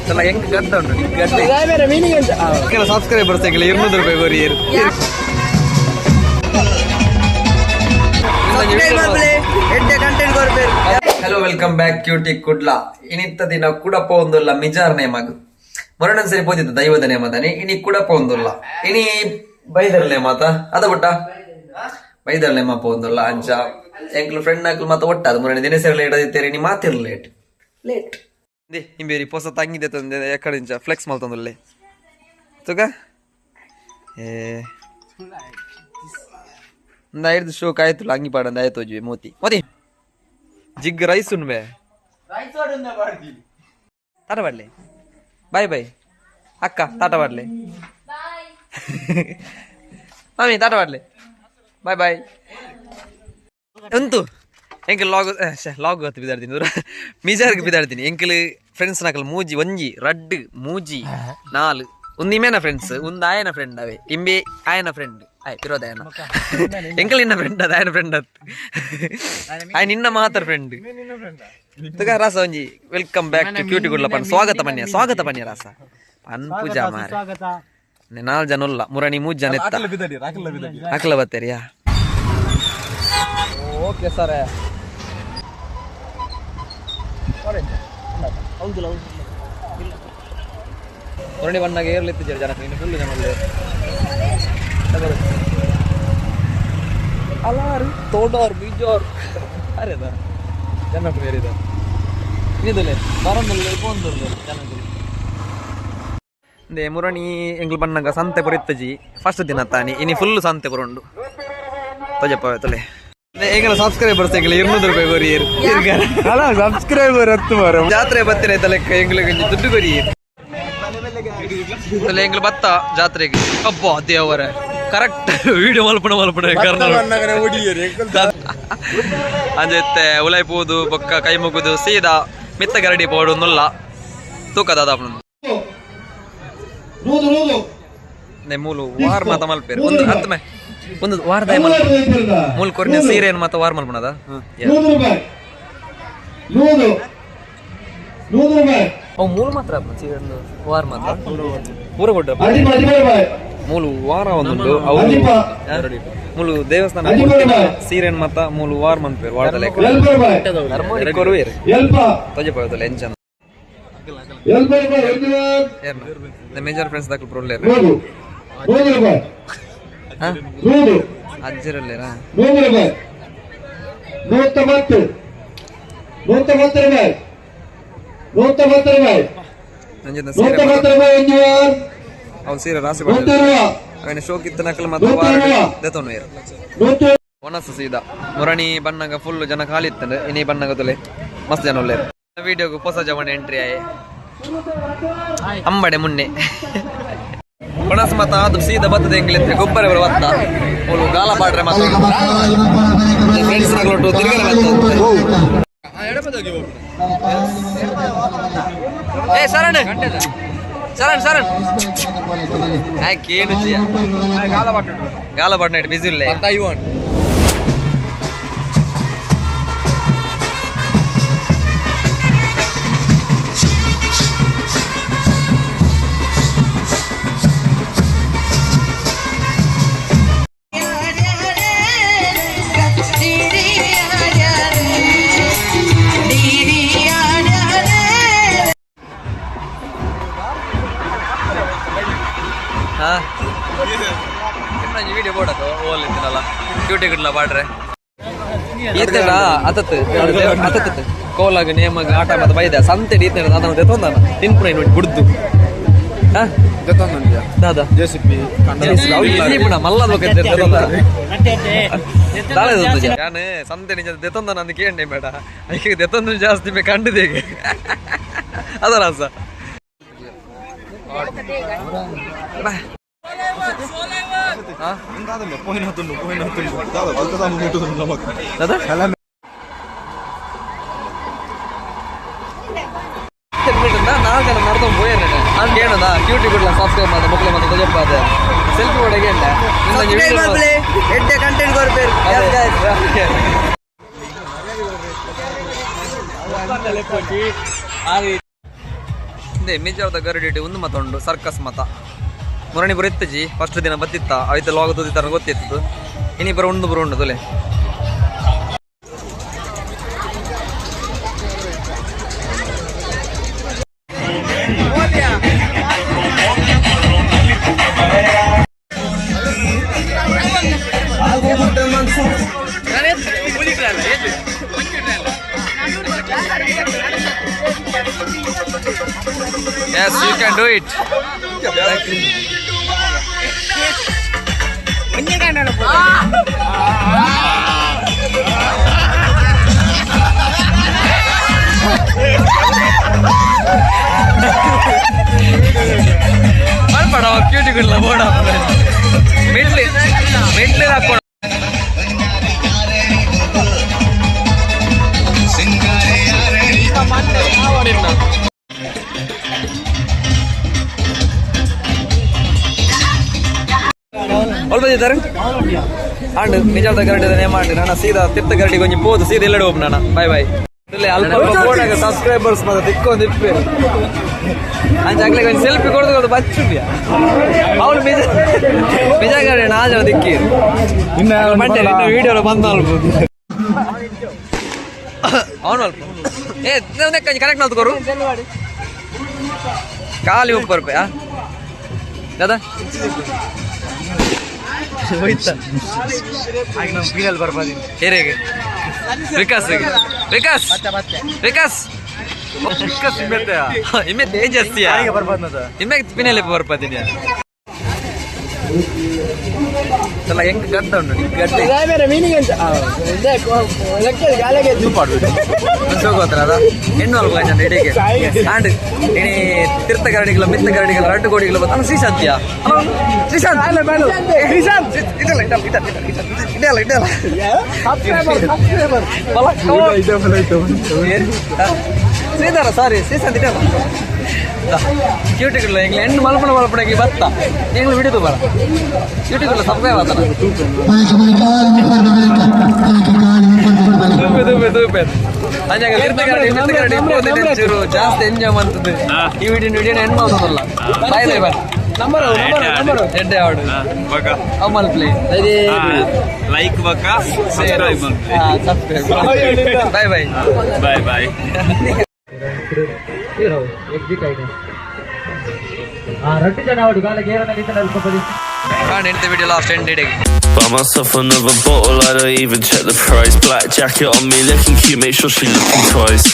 ಸಲ ಹೆಂಗ್ ಗದ್ದ ಉಂಟು ನಿಂಗ್ ಗದ್ದೆ. ಕೆಲ ಸಬ್ಸ್ಕ್ರೈಬರ್ಸ್ ಎಂಕಲೆ 200 ರೂಪಾಯಿ ಕೊರಿಯರ್. ಎಡ್ಡೆ ಕಂಟೆಂಟ್ ಕೊರ್ಪೇರು. Hello, welcome back cutie Kudla. ಇನಿತ್ತ ದಿನ ಕುಡಪ ಒಂದುಲ್ಲ ಮಿಜಾರ್ ನೇಮಗ್. ಮೊರಡನ್ ಸರಿ ಪೋದಿತ್ತು ದೈವದ ನೇಮದಾನಿ. ಇನಿ ಕುಡಪ ಒಂದುಲ್ಲ, ಇನಿ ಬೈದರ್ ನೇಮಾತ ಅದ ಬುಟ್ಟ ಬೈದರ್ ನೇಮ ಪೋಂದುಲ್ಲ. ಅಂಚ ಎಂಕ್ಲು ಫ್ರೆಂಡ್ ನಾಕ್ಲು ಮಾತ ಒಟ್ಟಾದ ಮುರಣಿ ದಿನಸರಿ ಲೇಟ್ ಆದಿತ್ತೇರಿ, ಇನಿ ಮಾತಿರ್ ಲೇಟ್ ಲೇಟ್ ದೆ. ಇಂಬೇರಿ ಪೊಸ ತಂಗಿದೆ ತಂದೆ ಎಕ್ಕಡೆ ಇಂಚ ಫ್ಲೆಕ್ಸ್ ಮಲ್ತೊಂದುಲ್ಲೆ ತುಗ. ಏ ಒಂದು ಐದು ಶೋ ಕಾಯ್ತು ಅಂಗಿ ಪಾಡಂದ ಆಯ್ತು ಹೋಜ್ವಿ. ಮೋತಿ ಮೋತಿ ಜಿಗ್ ರೈಸ್ ಉಣ್ಬೆ ತಾಟ ಬಾಡ್ಲೆ. ಬಾಯ್ ಬಾಯ್ ಅಕ್ಕ, ತಾಟ ಬಾಡ್ಲೆ. ಮಾಮಿ, ತಾಟ ಬಾಡ್ಲೆ. Boy boy. ಎಂತು ಎಂಕಲ್ ಲಾಗ್ ಲಾಗ್ ಗೊತ್ತು ಬಿದಾಡ್ತೀನಿ ದೂರ ಮಿಜಾರ್ಗ್ ಬಿದಾಡ್ತೀನಿ. ಎಂಕಲ್ ಫ್ರೆಂಡ್ಸ್ ನಕಲ್ ಮೂಜಿ, ಒಂಜಿ ರಡ್ಡ್ ಮೂಜಿ ನಾಲ್ ಒಂದು ಇಮೇನ ಫ್ರೆಂಡ್ಸ್, ಒಂದು ಆಯನ ಫ್ರೆಂಡ್ ಅವೇ. ಇಂಬೆ ಆಯನ ಫ್ರೆಂಡ್ ಆಯ್ ಪಿರೋದ ಆಯನ. ಎಂಕಲ್ ಇನ್ನ ಫ್ರೆಂಡ್ ಅದ ಆಯನ ಫ್ರೆಂಡ್ ಅತ್ ಆಯ್ ನಿನ್ನ ಮಾತ್ರ ಫ್ರೆಂಡ್ ತುಗ ರಾಸ. ಒಂಜಿ welcome back to cutie Kudla ಪನ್ ಸ್ವಾಗತ ಪನ್ಯ, ಸ್ವಾಗತ ಪನ್ಯ ರಾಸ ಪನ್ ಪೂಜಾ ಮಾರೆ. ನಾಲ್ ಜನ ಉಲ್ಲ ಮುರಣಿ, ಮೂಜ್ ಜನ ಎತ್ತ ಅಕ್ಲ ಬತ್ತೇರಿಯಾ? Okay sir. ಮುರಣಿ ಬಣ್ಣಗೆ ಏರ್ಲಿತ್ತು ಜನ, ಇನ್ನು ಫುಲ್ ಜನ ಉಲ್ಲೇರು. ಅಲಾರು ತೋಡಾರ್ ಬೀಜಾರ್ ಅರೆದ ಜನ ಬೇರಿದ ಇದಲ್ಲೇ ಬರಂದುಲ್ಲೆ ಪೋಂದುಲ್ಲೆ ಜನಗಳು. ಅಂದೆ ಮುರಣಿ ಎಂಗ್ಲು ಬಣ್ಣಗ ಸಂತೆ ಪುರ ಇತ್ತಜಿ ಫಸ್ಟ್ ದಿನ ತಾನಿ. ಇನಿ ಫುಲ್ ಸಂತೆ ಪುರ ಉಂಡು ತೋಜಪ್ಪ ತೊಲೆ. ಎಂಗಲ ಸಬ್ಸ್ಕ್ರೈಬರ್ಸ್ ಎಂಗಲ 200 ರೂಪಾಯಿ ಕೊರಿಯರ್. ಅಲ್ಲ, ಸಬ್ಸ್ಕ್ರೈಬರ್ ಹತ್ತು ಮಾರ. ಜಾತ್ರೆ ಬತ್ತಿನ ಲೆಕ್ಕ ಎಂಗ್ಲಿಗೆ ಒಂಜಿ ದುಡ್ಡು ಕೊರಿಯರ್ ತೊಲೆ. ಎಂಗ್ಲು ಬತ್ತ ಜಾತ್ರೆಗೆ. ಅಬ್ಬಾ ದೇವರೇ, ಕರೆಕ್ಟ್ ವಿಡಿಯೋ ಮಲ್ಪಣ ಮಲ್ಪಣ ಕರ್ನಾಟಕ ಅಂಜೆತ್ತೆ ಉಲೈ ಪೋದು ಬೊಕ್ಕ ಕೈ ಮುಗುದು ಸೀದಾ ಮಿತ್ತ ಗರಡಿ ಪೋಡು ನುಲ್ಲ ತೂಕ ದಾದ. ನೂದು ನೂದು. ನೆ ಮೂಲು ವಾರ್ ಮಾತ ಮಲ್ಪೇರು ಒಂದು ಹತ್ತು ಮೇ ಒಂದು ವಾರದ ಮೂಲು ಕೊರ್ನೆ ಸೀರೆ ಮಾತ ವಾರ್ ಮಲ್ಪಣದ. 100 ರೂಪಾಯಿ, ನೂದು ನೂದು ರೂಪಾಯಿ. ಅವು ಮೂಲು ಮಾತ್ರ ಸೀರೆ ಒಂದು ವಾರ್ ಮಾತ್ರ ಪೂರ ಕೊಟ್ಟ. ಅದಿಪ 13 ರೂಪಾಯಿ. ಮೂಲು ವಾರ ಒಂದುಂಡು ಅವು ಮೂಲು ದೇವಸ್ಥಾನ ಸೀರೆ ಮಾತ ಮೂಲು ವಾರ್ ಮನ್ಪೇರು ವಾರದ ಲೆಕ್ಕ. 70 ರೂಪಾಯಿ. ಕೊರುವೇರು. ಎಲ್ಪ. ತೊಜೆ ಎಂಚನ. 70 ರೂಪಾಯಿ ಒಂದು. ಮೇಜರ್ ಫ್ರೆಂಡ್ಸ್ ದಾಖಲು ಪ್ರೋಲ್ಲೇರು. ನೂದು ನೂದು ರೂಪಾಯಿ. ನೂದು. ಅಜ್ಜಿರಲ್ಲೇರಾ? 100 ರೂಪಾಯಿ, 110, 110 ರೂಪಾಯಿ, 110 ರೂಪಾಯಿ. 110 ರೂಪಾಯಿ ಒಂದು ವಾರ್. ಅವು ಸೀರೆ ರಾಸಿ. 160. ಅವನ ಶೋಕ್ ಇತ್ತ ನಕಲ್ ಮಾತ್ರ ವಾರ ದೆತೊನ್ವೇರು. ನೂತ. ಒಣಸು ಸೀದಾ ಮುರಣಿ ಬಣ್ಣಗ ಫುಲ್ ಜನ ಖಾಲಿ ಇತ್ತಂದ್ರೆ ಇನಿ ಬಣ್ಣಗ ತುಲೆ ಮಸ್ತ್ ಜನ ಉಲ್ಲೇರು. ವಿಡಿಯೋಗು ಹೊಸ ಜವನ ಎಂಟ್ರಿ ಆಯೆ ಅಂಬಡೆ ಮುನ್ನೆ. ಒಣಸು ಮತ್ತ ಅದು ಸೀದಾ ಬತ್ತದ ಎಂಗ್ಲಿತ್ತೆ ಗೊಬ್ಬರ ಬತ್ತ ಮೂಲು ಗಾಲ ಪಾಡ್ರೆ ಮತ್ತ ಫ್ರೆಂಡ್ಸ್ ನಗಲೊಟ್ಟು ತಿರುಗರೆ ಬತ್ತ. ಏ ಶರಣ್ ಶರಣ್ ಶರಣ್ ಯಾಕೆ ಏನು ಗಾಲ ಪಾಡ್ ನೈಟ್ ಬಿಸಿ ಇಲ್ಲ. ಹಾ ವಿಡಿಯೋ ಬೋಡದು ಓಲಿತ್ತಿನಲ್ಲ ಡ್ಯೂಟಿ ಗಿಡ್ಲ ಪಾಡ್ರೆ ಈತನ ಅತತ್ ಅತತ್ ಕೋಲಾಗ ನೇಮಗ ಆಟ ಮತ್ತೆ ಬೈದ ಸಂತೆ ಈತನ ಅದನ್ನ ದೆತ್ತೊಂದನ ತಿನ್ಪುಣ ಇನ್ನು ಗುಡ್ದು. ಹಾ ದಾದಾ ಮಲ್ಲದ ನಾನು ಸಂತೆ ನಿಜ ದೆತ್ತೊಂದನ ಅಂದ್ ಕೇಂಡೆ ಬೇಡ. ಐಕೆ ದೆತ್ತೊಂದು ಜಾಸ್ತಿ ಮೇ ಕಂಡದೇಗೆ ಅದರ ಅಸ ಬಾ. ಹಾ? ದಾದಾ? ನಾಲ್ಕು ಜನ ನಡ್ಕೊಂಡು ಪೋಯೇನೆ ನಾನು ಕೇಳೋದ ಕ್ಯೂಟಿ ಕುಡ್ಲ ಸಬ್ಸ್ಕ್ರೈಬ್ ಮಾಡ ಮಕ್ಕಳು ಮತ್ತೆ ತೊಜಪ್ಪ ಅದೇ ಸೆಲ್ಫಿ ಒಳಗೆ. ಎಡ್ಡೆ ಕಂಟೆಂಟ್ ಕೊರ್ಪೇರು. ಇಂದೆ ಮಿಜಾರ್ದ ಗರಡಿ ಒಂದು ಮತ ಉಂಡು, ಸರ್ಕಸ್ ಮತ. ಮುರಣಿ ಬರ ಇತ್ತಜಿ ಫಸ್ಟ್ ದಿನ ಬತ್ತಿತ್ತ, ಐತ ಲಾಗ ತೂದಿತ್ತಾರ ಗೊತ್ತಿತ್ತು. ಇನಿ ಬರ ಉಂಡು ಬರ ಉಂಡು ತುಲೆ. Yes, you can do it. ಮಾಡ್ಬೇಡ, ಕ್ಯೂಟಿಗಳ ಬೋಡ ಮೆಟ್ಲಿ ಮೆಟ್ಲಿ ಹಾಕೋಣ. ಅಲ್ಪ ಅಂಡ್ ನಿಜಾದ ಗರಡಿ ನೇಮ ಅಂಡ್ ನನ್ನ ಸೀದಾ ತಿರ್ತ ಗರಡಿ ಕೊಂಚ ಪೋದು ಸೀದಾ ಎಲ್ಲಡೆ ಹೋಗ್ ನಾನು. Bye bye. ಇಲ್ಲ, ಅಲ್ಪ ಅಲ್ಪ ಫೋನಾಗ ಸಬ್ಸ್ಕ್ರೈಬರ್ಸ್ ಮಾತ್ರ ತಿಕ್ಕೊಂದು ಇಪ್ಪೆ. ಅಂಚ ಅಗ್ಲಿಗೆ ಒಂಜಿ ಸೆಲ್ಫಿ ಕೊಡ್ದು ಕೊಡ್ದು ಬಚ್ಚುಂಡಿಯ. ಅವಳು ನಿಜ ನಿಜ ಗರಡಿ ನಾ ಜನ ದಿಕ್ಕಿ ಬಂಡೆ ನಿನ್ನ ವಿಡಿಯೋ ಬಂದ ಅಲ್ಬೋದು ಅವನು ಅಲ್ಪ. ಏ, ಕನೆಕ್ಟ್ ಮಾಡ್ಕೊರು. ಖಾಲಿ 30 ರೂಪಾಯಿ. ದಾದಾ ಹೋಯ್ತಾ? ಹೇಗೆ ವಿಕಾಸ್, ವಿಕಾಸ್, ವಿಕಾಸ್, ಇಮ್ಮೆ ತೇಜಸ್ಸಿಯ ಇಮ್ಮೆ ಪಿನಲ್ಲಿ ಬರ್ಪದಿನ ಅಲ್ಲ. ಹೆಂಗ್ ಗಡ್ಡ ಉಂಟು ನಿಂಗೆ ಗಡ್ಡೆ ಹೋಗ್ತಾರ ಅದ ಹೆಣ್ಣು ಅಲ್ಪ ಗಂಜ ಇಡೀಗೆ ಆಂಡ್ ಇಣಿ ತೀರ್ಥ ಗರಡಿಗಳ ಮಿತ್ತ ಗರಡಿಗಳ ರಡ್ಡು ಕೋಡಿಗಳ ಬತ್ತ ಶ್ರೀಶಾಂತಿಯ ಶ್ರೀಶಾಂತ್ ಶ್ರೀಶಾಂತ್ ಇದಲ್ಲ ಇದಲ್ಲ ಇದಲ್ಲ ಇದಲ್ಲ ಇದಲ್ಲ. ಶ್ರೀಧರ, ಸಾರಿ, ಶ್ರೀಶಾಂತ್ ಇದಲ್ಲ. ಕ್ಯೂಟಿಗಳ ಎಂಗ್ಲ ಹೆಣ್ಣು ಮಲ್ಪಣ ಮಲ್ಪಣಕ್ಕೆ ಬತ್ತ ಎಂಗ್ಲ ವಿಡಿಯೋ ಬರ ಕ್ಯೂಟಿಗಳ ಸಬ್ಸ್ಕ್ರೈಬ್ ಆತನ. ತೂಪೆ ತೂಪೆ ತೂಪೆ ಅಂಜಾಗ ತೀರ್ಥ ಗರಡಿ ಮಿತ್ತ ಗರಡಿ ಚೂರು ಜಾಸ್ತಿ ಎಂಜಾಯ್ ಮಾಡ್ತದೆ. ಈ ವಿಡಿಯೋ ವಿಡಿಯೋ ಎಂಡ್ ಮಾಡ್ತದಲ್ಲ. Bye bye bye. Number number ಎಡ್ಡೆ ಆಡು ಅಮಲ್ ಪ್ಲೇ. ಲೈಕ್ ಬಕ subscribe. Subscribe. Bye bye. Bye bye. ಎಂಟು ವಿಡಿಯೋ ಲಾಸ್ಟ್ ಎಂಡ್ ಇಡೀ. Buy myself another bottle, I don't even check the price. Black jacket on me, looking cute, make sure she looking twice.